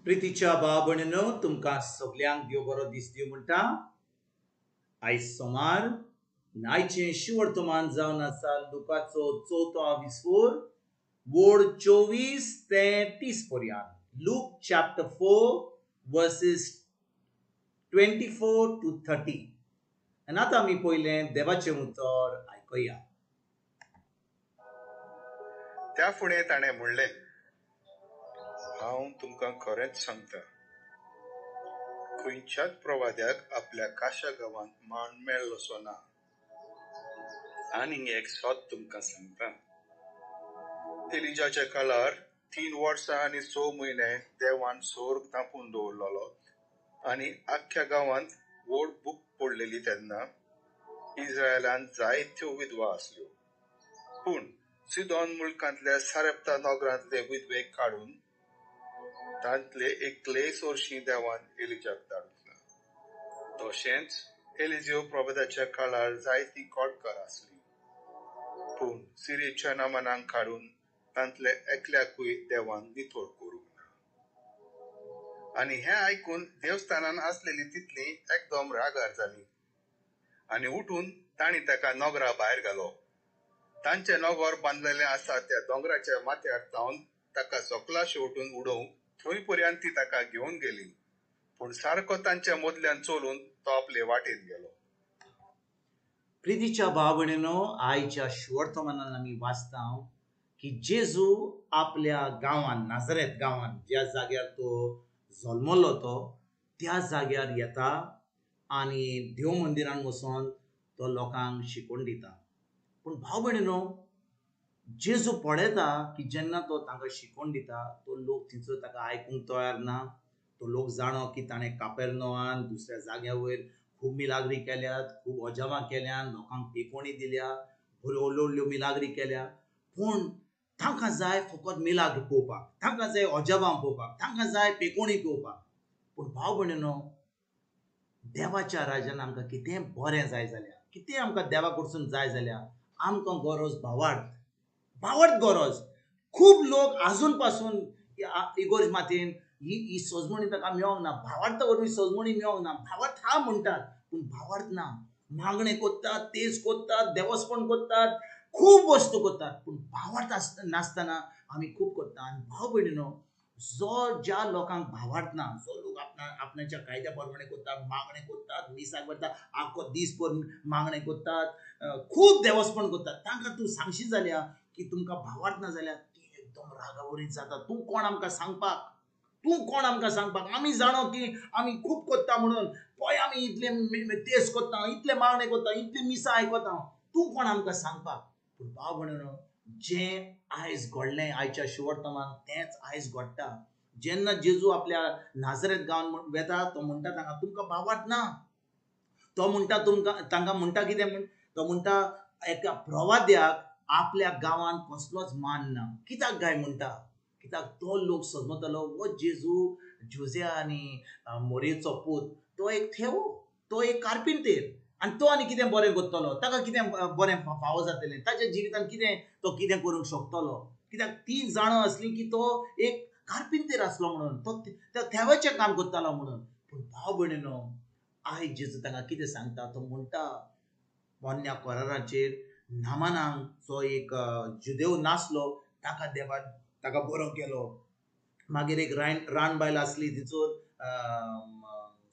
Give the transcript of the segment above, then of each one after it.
प्रितीच्या भाव भयणीनो, तुमकां सगल्यांक देव बरो दीस दिवं म्हणटा. आयज सोमार, आयचें शिवर्तमान जावन आसा लुकाचो चवथो आविस्फोर वोड 24 ते 30 पर्यंत. Luke chapter 4 verses 24 to 30. आनी आतां आमी पयलें देवाचें उतर आयकुया. त्या फुडें ताणें म्हणलें, हांव तुमकां खरेंच सांगता, खंयच्याच प्रवाद्याक आपल्या काशा गांवांत मान मेळ्ळोसो ना. आनीक एक सत तुमकां सांगता, एलिजाच्या काळार 3 वर्सां आनी 6 म्हयने देवान सोर्ग तापून दवरलेलो आनी आख्ख्या गांवांत व्हड भूक पडलेली तेन्ना इस्रायलांत जायत्यो विधवा आसल्यो. पूण सिदोन मुलकांतल्या सारेप्ता नगरांतले विधवेक काडून तांतले एकलेय सोरशी देवान एलिजाक धाडूंक ना. तशेंच एलिजियो प्रभेदाच्या काळार जायती कोटकार आसली, पूण सिरियेच्या नामानाक काडून तांतले एकल्याकूय देवान नितळ करूंक ना. आनी हें आयकून देवस्थानान आसलेली तितली एकदम रागार जाली आनी उठून तांणी ताका नगरा भायर घालो. तांचें नगर बांदलेलें आसा त्या दोंगराच्या माथ्यार तावन ताका सकला शेवटून उडोवंक थंय पर्यंत ती ताका घेवन गेली. पूण सारको तांच्या मदल्यान चलून तो आपले वाटेन गेलो. प्रितीच्या भाव भयणीनो, आयच्या शिवर्तमानान आमी वाचता की जेजू आपल्या गांवान, नाजरेत गांवान, ज्या जाग्यार तो जल्मलो तो त्या जाग्यार येता आनी देव मंदिरान वचोन तो लोकांक शिकोवन दिता. पूण भाव भयणीनो, जेजू पळयता की जेन्ना तो तांकां शिकोवन दिता तो लोक थंयसर ताका आयकूंक तयार ना. तो लोक जाणो की ताणें कापेर्नोवान दुसऱ्या जाग्या वयर खूब मिलाग्री केल्यात, खूब अजावां केल्यात, लोकांक पेकोणी दिल्या, बऱ्यो व्हडल्यो व्हडल्यो मिलाग्री केल्या. पूण तांकां जाय फकत मिलाग्र पळोवपाक, तांकां जाय अजावां पळोवपाक, तांकां जाय पेकोणी पळोवपाक. पूण भाव भयणीनो, देवाच्या राजान आमकां कितें बरें जाय जाल्यार, कितें आमकां देवा कडसून जाय जाल्यार आमकां गरज भावार्थ, भावार्थ गरज. खूब लोक आजून पासून इगोर्ज मातयेन ही सजमणी ताका मेळोंक ना, भावार्थ वरवीं सजमणी मेळोंक ना. भावार्थ हा म्हणटात पूण भावार्थ ना. मागणें करतात, तेज करतात, देवस्पण करतात, खूब वस्तू करतात, पूण भावार्थ नासतना आमी खूब करता. आनी भाव भयणीनो, जो ज्या लोकांक भावार्थ ना, जो लोक आपणाच्या कायद्या प्रमाणे करतात, मागणें करतात, मिसाक वता, आख्खो दीस भर मागणें करतात, खूब देवस्पण करतात, तांकां तूं सांगशी जाल्यार की तुमकां भावार्थ ना जाल्यार ती एकदम रागावरीत जाता. तूं कोण आमकां सांगपाक, तूं कोण आमकां सांगपाक, आमी जाणो की आमी खूब करता म्हणून, पळय आमी इतले तेज करता, इतले मागणें करता, इतले मिसां आयकता, तूं कोण आमकां सांगपाक. पूण भाव भयणीनो, जें आयज घडलें आयच्या शिवर्तमान तेंच आयज घडटा. जेन्ना जेजू आपल्या नाजरेत गांवान वेता तो म्हणटा तांकां तुमकां भावार्थ ना. तो म्हणटा तुमकां, तांकां म्हणटा कितें म्हण, तो म्हणटा एका प्रवाद्याक आपल्या गांवान कसलोच मान ना. कित्याक काय म्हणटा? कित्याक तो लोक समजतलो हो जेजू जुझ्या आनी मोरयेचो पूत, तो एक थेवो, तो एक कार्पिंतेर, आनी तो आनी कितें बरें करतलो, ताका कितें बरें फावो जातलें, ताच्या जिवितान कितें तो कितें करूंक शकतलो. कित्याक ती जाणा आसली की तो एक कार्पिंतेर आसलो म्हणून, तो त्या थेवाचें काम करतालो म्हणून. पूण भाव भयणीनो, आयज जेजू तांकां कितें सांगता, तो म्हणटा पोन्न्या कराराचेर नामानांक जो एक जुदेव नासलो ताका देवान ताका बरो केलो. मागीर एक रान बायल आसली तिचोर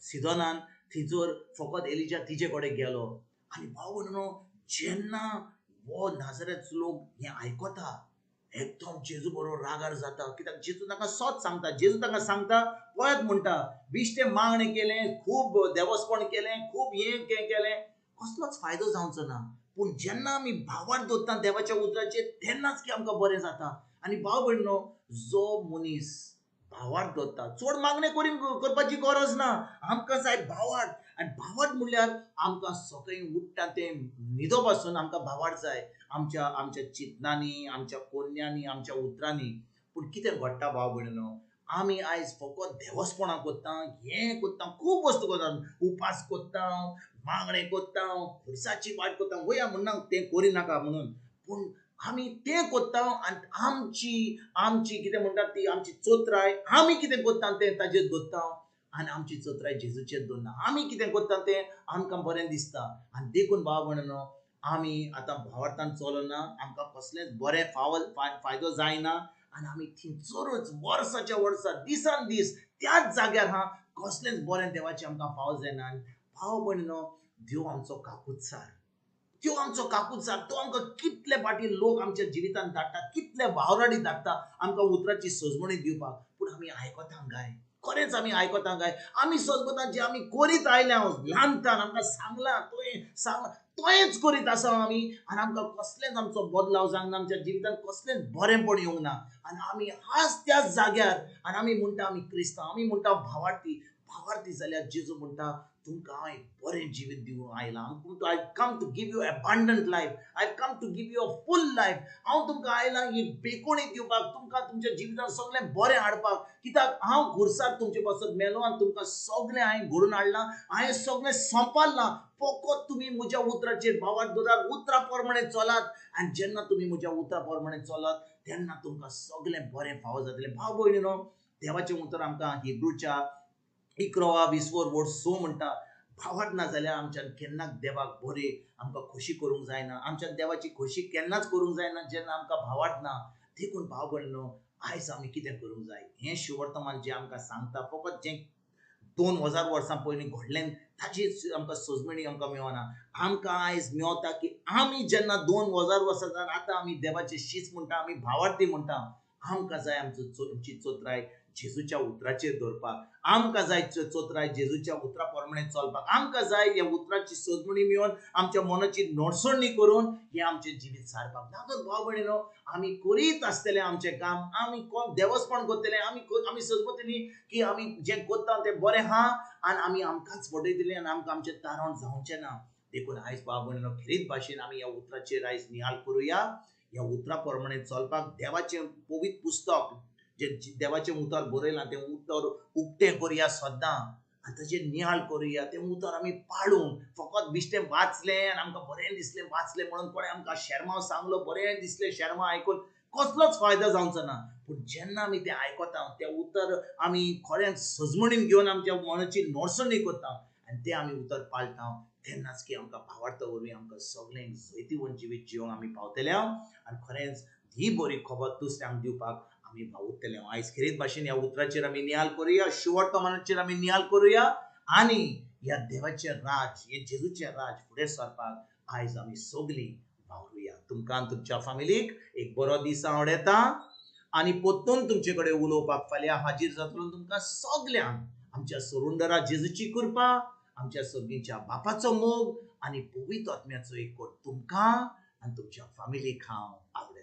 सिदोनान, थिंचोर फकत एलिजा तिजे कडेन गेलो. आनी भाव भयणीनो, जेन्ना हो नाजरेत लोक हें आयकता एकदम जेजू बरोबर रागार जाता. कित्याक जेजू तांकां सत सांगता, जेजू तांकां सांगता पळयत म्हणटा बिश्टें मागणें केलें, खूब देवस्पण केलें, खूब हें केलें, कसलोच फायदो जावचो ना. पूण जेन्ना आमी भावार्थ दवरता देवाच्या उतराचेर तेन्नाच की आमकां बरें जाता. आनी भाव भयणीनो, जो मनीस भावार्थ दवरता, चड मागणें करपाची गरज ना, आमकां जाय भावार्थ. आनी भावार्थ म्हणल्यार आमकां सकाळीं उठ्ठा तें न्हिदो पासून आमकां भावार्थ जाय, आमच्या आमच्या चिंतनांनी, आमच्या कोन्यांनी, आमच्या उतरांनी. पूण कितें घडटा भाव भयणीनो, आमी आयज फकत देवस्पणां करता, हें करता, खूब वस्तू करता, उपास करता, मागणें करता, खुर्साची वाट करता, वया म्हणना तें करिनाका म्हणून, पूण आमी तें कोत्ता आनी आमची आमची कितें म्हणटात ती आमची चोत्राय आमी कितें कोत्ता तें ताजेर दवरता आनी आमची चोत्राय जेजूचेर दवरना. आमी कितें कोत्ता तें आमकां बरें दिसता. आनी देखून भाव भयणीनो आमी आतां भावार्थान चलना, आमकां कसलेंच बरें फायदो जायना आनी आमी थंयसरूच वर्साच्या वर्सा दिसान दीस त्याच जाग्यार हा, कसलेंच बरें देवाचें आमकां फावो जायना. आनी भाव भयणीनो देव आमचो काकुत्सार, त्यो आमचो काकुत्सार, तो आमकां कितले फाटी लोक आमच्या जिवितांत धाडटा, कितले वावराडी धाडटा आमकां उतराची सजमणी दिवपाक, पूण आमी आयकता काय? खरेंच आमी आयकता काय? आमी सजमता जे आमी करीत आयल्या ल्हानतान आमकां सांगलां तुवें सांगलां तोयच करीत आसा आमी आनी आमकां कसलेंच आमचो बदलाव जावंक ना, आमच्या जिवितांत कसलेंच बरेंपण येवंक ना आनी आमी आज त्याच जाग्यार आनी आमी म्हणटा आमी क्रिस्तांव, आमी म्हणटा भावार्थी. भावार्थी जाल्यार जेजू म्हणटा तुमकां हांव एक बरें जिवीत दिवंक आयलां. I come to give you abundant life, I come to give you a full life. हांव तुमकां आयलां ही बेकोणी दिवपाक, तुमकां तुमच्या जिवितांत सगळें बरें हाडपाक, कित्याक हांव खुर्सार तुमचे पासत मेलो आनी तुमकां सगळें हांवें घडोवन हाडलां, हांवें सगळें सोंपारलां. फकत तुमी म्हज्या उतराचेर भावार्थ दवरात, उतरा प्रमाणे चलात आनी जेन्ना तुमी म्हज्या उतरा प्रमाणे चलात तेन्ना तुमकां सगळें बरें फावो जातलें. भाव भयणीनो देवाचें उतर आमकां हिब्रूच्या 11 20 वर्स 6 म्हणटा, भावार्थ ना जाल्यार आमच्यान केन्नाच देवाक बरें आमकां खोशी करूंक जायना, आमच्यान देवाची खोशी केन्नाच करूंक जायना जेन्ना आमकां भावार्थ ना. देखून भाव भयणीनो आयज आमी कितें करूंक जाय? हें शुवर्तमान जें आमकां सांगता फकत जें 2000 वर्सां पयलीं घडलें ताची आमकां सजमणी आमकां मेळना. आमकां आयज मेवता की आमी जेन्ना 2000 वर्सां जावन आतां आमी देवाचे शीस म्हणटा, आमी भावार्थी म्हणटा, आमकां जाय आमची चोत्राय जेजूच्या उतराचेर दवरपाक, आमकां जाय चोत्राय जेजूच्या उतरा प्रमाणे चलपाक, आमकां जाय ह्या उतराची सजमणी मेळोवन आमच्या मनाची नडसणी करून हें आमचें जिवीत सारपाक. ना तर भाव भयणीनो आमी करीत आसतलें आमचें काम, आमी देवस्पण करतले, आमी सजमतली की आमी जें करता तें बरें आहा आनी आमी आमकांच फटयतले आनी आमकां आमचें तारण जावचें ना. देखून आयज भाव भयणीनो खेरीत भाशेन आमी ह्या उतराचेर आयज निहाल करुया, ह्या उतरा प्रमाणे चलपाक. देवाचें पवित्र पुस्तक जे देवाचें उतर बरयलां तें उतर उक्तें करुया सद्दां आनी ताचेर नियाळ करुया, तें उतर आमी पाळूंक. फकत बिश्टें वाचलें आनी आमकां बरें दिसलें वाचलें म्हणून कोणें आमकां शेरमांव सांगलो बरें दिसलें शेरमांव आयकून कसलोच फायदो जावचो ना. पूण जेन्ना आमी तें आयकता तें उतर आमी खरेंच सजमणीन घेवन आमच्या मनाची नडसणी करता आनी तें आमी उतर पाळटा तेन्नाच की आमकां भावार्थ वरवीं आमकां सगळें जैतिवंत जिवीत जिवंक आमी पावतले आनी खरेंच ही बरी खबर दुसऱ्यांक दिवपाक आमी भावुरतले. आयज खेरीत भाशेन ह्या उतराचेर आमी नियाल करुया, शुवर्तमानाचेर आमी नियाल करुया आनी ह्या देवाचें राज, हे जेजूचें राज फुडें सरपाक आयज आमी सगळीं वावरुया. तुमकां तुमच्या फामिलीक एक बरो दीस आवडटा आनी परतून तुमचे कडेन उलोवपाक फाल्यां हाजीर जातलो. तुमकां सगल्यांक आमच्या सरुंदरा जेजूची कृपा, आमच्या सर्गीच्या बापाचो मोग आनी पवित्र आत्म्याचो एकवट तुमकां आनी तुमच्या फामिलीक हांव आवडटा.